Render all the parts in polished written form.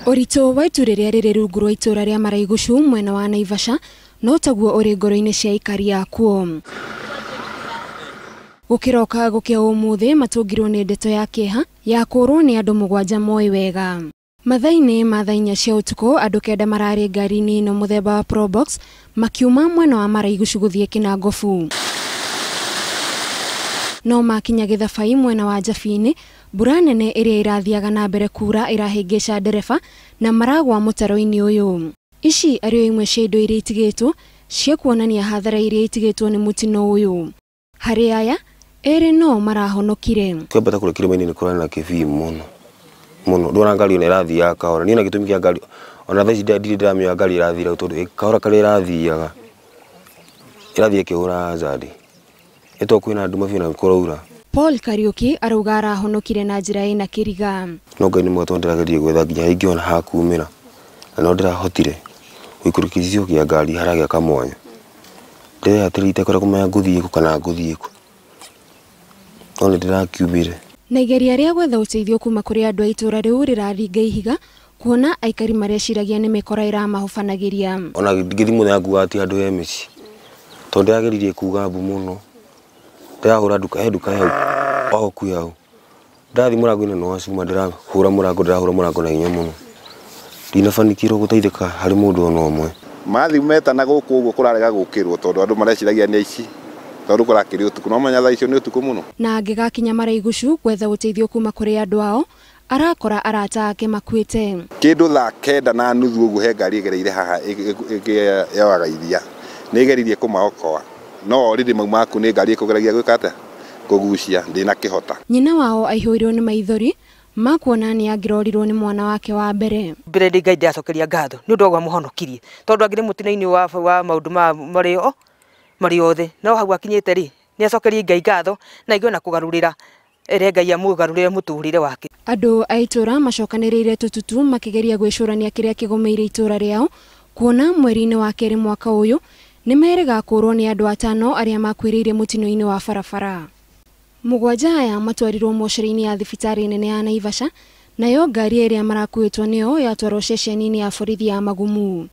Ũritũ wa itu rĩrĩa rĩrĩ rungu rwa itũra rĩa Maraigucu mwena wa Naivasha no taguo ũrĩ ngoro-inĩ cia aikari akuo. Gũkĩroka gũkĩa ũmũthĩ matũngirwo nĩ ndeto ya kĩeha ya kũrwo nĩ andũ 7 moĩ wega. Mathaa-inĩ ma thaa 4 cia ũtukũ andũ 9 mararĩ ngari-inĩ ĩno mũthemba wa Probox makiuma mwena wa Maraigucu gũthiĩ Kinangofu. No makinya Gĩthabai mwena wa Njabini, mbura nene ĩrĩa ĩrathiaga na mbere kura ĩrahĩngĩca ndereba na maragwa mũtaro-inĩ ũyũ. Ici arĩ o imwe cia indo iria itigĩtwo cia kuonania hathara iria itigĩtwo nĩ mũtino ũyũ. Harĩ aya, erĩ no marahonokire. Kwambata kũrĩa kĩrĩma-inĩ nĩ kũrarĩ na kĩbii mũno mũno, ndona ngari ona ĩrathiaga kahora. Niĩ na gĩtũmi kĩa ngari ona thaa ici ndirĩ ndĩramenya ngari ĩrathira tondũ kahora karĩa ĩrathiaga ĩrathiĩ ĩkĩhũra hazard. Ĩto kwĩna nduma biũ na kũraura. Paul Kariuki arauga arahonokire na njĩra ĩna kĩriga. No Ngai nĩ mwega tondũ ndĩrageria gwetha nginya ingĩona ha kumĩra na no ndĩrahotire gũikũrũkia gĩcicio kĩa ngari haragĩa kamwanya. Ndĩrehatĩrĩria itekũrĩa kũmenya ngũthiĩ kũ kana ngũthiĩ kũ, no nĩ ndĩrakiumire. Na igeria rĩa gwetha ũteithio kuma kũrĩ andũ a itũra rĩu rĩraringa ihiga kuona aikari mareciragia nĩ mĩkora ĩramahobanagĩria. Ona ngĩthiĩ mũthenya nguga atĩ andũ he mĩciĩ tondũ ndĩrageririe kuga mbu mũno, ndĩrahũra nduka, he nduka hau o hakuhĩ hau, ndathiĩ mũrango-inĩ no wa cuma, ndĩrahũra mũrango, ndĩrahũra mũrango na hinya mũno, ndinabanikĩrwo gũteithĩka harĩ mũndũ ona ũmwe. Mathiĩ metana gũkũ ũguo kũrarega gũkĩrwo tondũ andũ mareciragia nĩ aici tondũ kũrakĩrĩ ũtukũ, no menya thaa icio nĩ ũtukũ mũno. Na angĩgakinya Maraigucu gwetha ũteithio kuma kũrĩ andũ ao, arakora arata ake makuĩte. Kĩndũ thaa 9:30 ũguo he ngari ĩgereire haha yoaga iria, nĩ ĩgeririe kũmaokoa no already mauma aku nĩ ngari ĩkũgeragia gwĩka atĩa, kũgucia, ndĩnakĩhota. Nyina wao aihũirwo nĩ maithori makuona nĩ angĩrorirwo nĩ mwana wake wa mbere. Mbere ndĩ Ngai ndĩracokeria ngatho nĩ ũndũ wa mũhonokirie tondũ angĩrĩ mũtino-inĩ wa maũndũ ma marĩ othe no hau akinyĩte rĩ nĩ acokerie Ngai ngatho na aigue na kũgarũrĩra ere Ngai amũgarũrĩre mũtũrĩre wake. Andũ a itũra macokanĩrĩire tũtutu makĩgeria gwĩcũrania kĩrĩa kĩgũmĩire itũra rĩao kuona mweri-inĩ wa kerĩ mwaka ũyũ nĩ merĩga kũrwo nĩ andũ 5 arĩa makuĩrĩire mũtino-inĩ wa barabara. 7 aya matwarirwo mocarĩ-inĩ ya thibitarĩ nene ya Naivasha nayo ngari ĩrĩa marakuĩtwo nĩyo yatwarwo ceceni-inĩ ya borithi ya Magumu.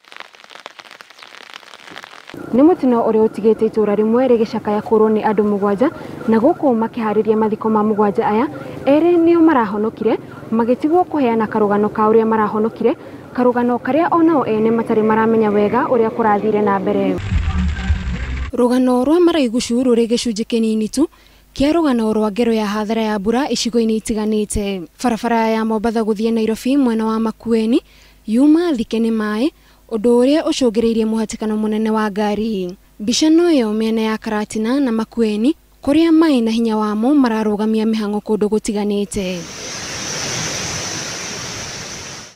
Nĩ mũtino ũrĩa ũtigĩte itũra rĩmwe rĩgĩcakaya kũrwo nĩ andũ 7 na gũkũ makĩharĩria mathiko ma 7 aya, erĩ nĩo marahonokire magĩtigwo kũheana karũgano ka ũrĩa marahonokire, karũgano karĩa onao ene matarĩ maramenya wega ũrĩa kũrathire na mbere. Rũgano rwa Maraigucu rũrĩ gĩcunjĩ kĩnini tu kĩa rũgano rwa ngero ya hathara ya mbura icigo-inĩ itiganĩte. Barabara ya Mombatha gũthiĩ Nairobi mwena wa Makueni yuma thike nĩ maĩ, ũndũ ũrĩa ũcũngĩrĩirie mũhatĩkano mũnene wa ngari. Mbica no ĩyo mĩena ya Karatina na Makueni kũrĩa maĩ na hinya wamo mararũgamia mĩhang'o kũndũ gũtiganĩte.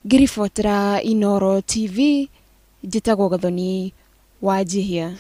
Ngĩribotera Inooro TV, njĩtagwo Gathoni Wanjihia.